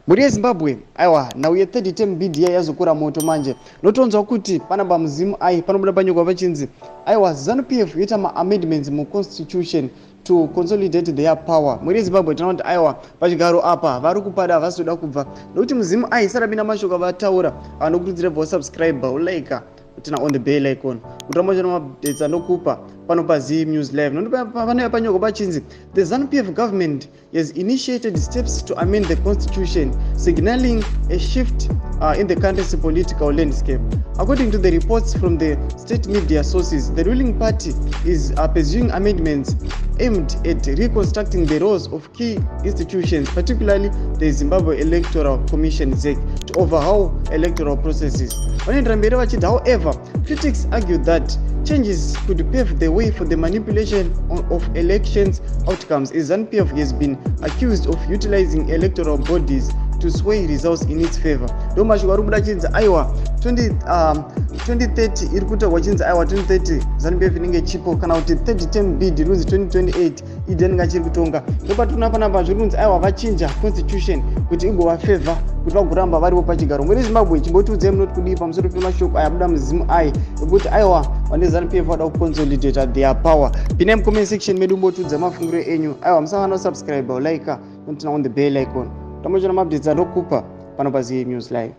Mhuri yeZimbabwe, aiwa, nhau ye-third term bid yazokura moto manje. Notonzwa kuti panapa muZimEye panobuda panyogwa pachinzi, aiwa, ZANU PF yoita maamendments muconstitution to consolidate their power. Mhuri yeZimbabwe, tinoona kuti, aiwa, pachigaro apa vari kupada, havasi kuda kubva, nokuti muZimEye sarapinda mashoko avataura. Anokurudzira bva usubscribe, ulike, turn on the bell icon kuti ramba uchina maupdates anokupa pano paZim News Live. Nokuti panouya panyogwa pachinzi the ZANU PF government has initiated steps to amend the constitution, signaling a shift in the country's political landscape. According to the reports from the state media sources, the ruling party is pursuing amendments aimed at reconstructing the roles of key institutions, particularly the Zimbabwe Electoral Commission, ZEC, to overhaul electoral processes. Vanoendera mberi vachiti, however, critics argue that changes could pave the way for the manipulation of elections outcomes, as ZANU-PF has been accused of utilizing electoral bodies to sway results in its favor. Ndo mashoko ari kubuda chinzi, aiwa, 2030 iri kutaurwa chinzi, aiwa, 2030 ZANU-PF inenge chipo, kana kuti third term bid iri kunzi 2028 ED anenge achiri kutonga. Ndopatinoona panapa zviri kunzi, aiwa, vachinja constitution kuti igovafavor kuti vagoramba varipo pachigaro. Muri Zimbabwe, chimbotiudzai munoti kudii pamusoro pemashoko aya abuda muZimEye ekuti, aiwa, vane ZANU-PF vada kuconsolidata their power? Pinai mucomment section medu, mbotiudza mafungiro enyu. Aiwa, musangana usubscribe, ulike, noturn on the bell icon, tambochona maupdates andokupa pano paZim News Live.